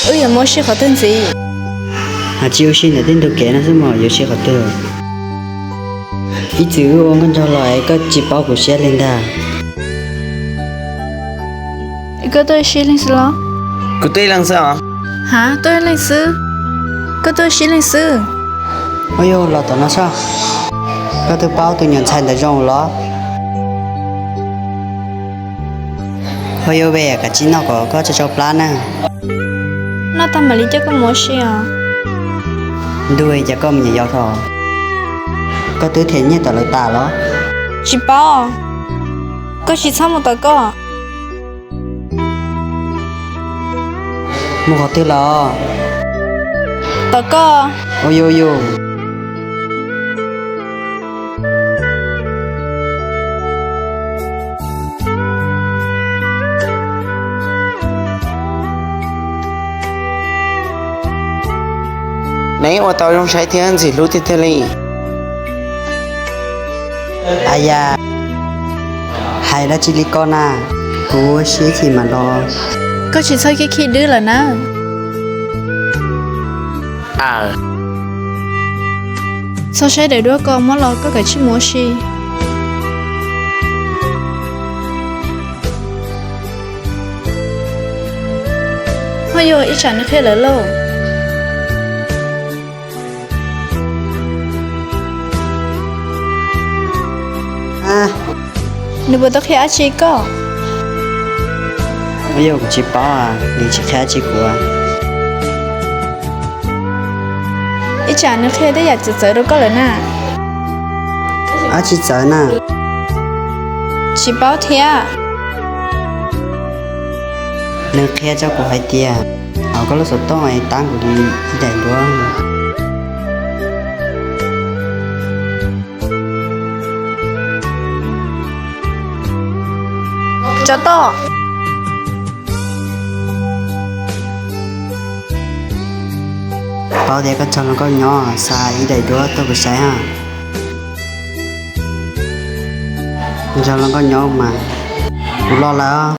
Wb yuav mus ua si qhov twg ntxiv? Has tsis ua si ntawm tej ntug kev no xwb mas yuav ua si qhov twg? Ib txwm wb ua nkauj nraug los es koj tsis paub kuv siab li ntag. Koj tuaj ib leeg xwb los? Kuv tuaj ib leeg xwb os. Has, tuaj ib leeg xwb? Koj tuaj ib leeg xwb? Ua yog los tom no soj. Koj twb paub tus nyuam ntxhais ntawd zoo los? Ua yog ve, kav tsij noj kom koj tso tsau plab na. Noj tag mam li coj koj mus ua si os. Ntuj, cas koj me nyuam yaus thaum koj twb them nyiaj tom lawv tas los? Tsis paub. Koj tsis txhob mus tom koj. Mus qhov twg los? Tom koj. Ua yog yog. Neb ua tau zoo saib thiab ntxim hlub tiag tiag li. Aya, hais dab tsi li koj na, kuv ua si ib chim mam los. Koj tsis txhob khib khib dwb lawm na. Txhob saib daim duab ko muab los, koj kav tsij mus ua si. Ho yog ib tsam nws qhia lawm lauj. Nws puas tau qhia dab tsi koj? Ua yog kuv tsis paub, nws tsis qhia dab tsi kuv. Ib tsam nws qhia tej yam txawv txawv rau koj lawm na. Dab tsi txawv na? Tsis paub thiab. Nws qhia rau kuv hais tias hauv koj lub xov tooj tab nkaus li ib daim duab. Tso toj. Paub tias koj tsaug hluas nkauj nyob, xa ib daim duab tuaj kuv saib ha. Tsaug hluas nkauj nyob mas, kuv los lawm.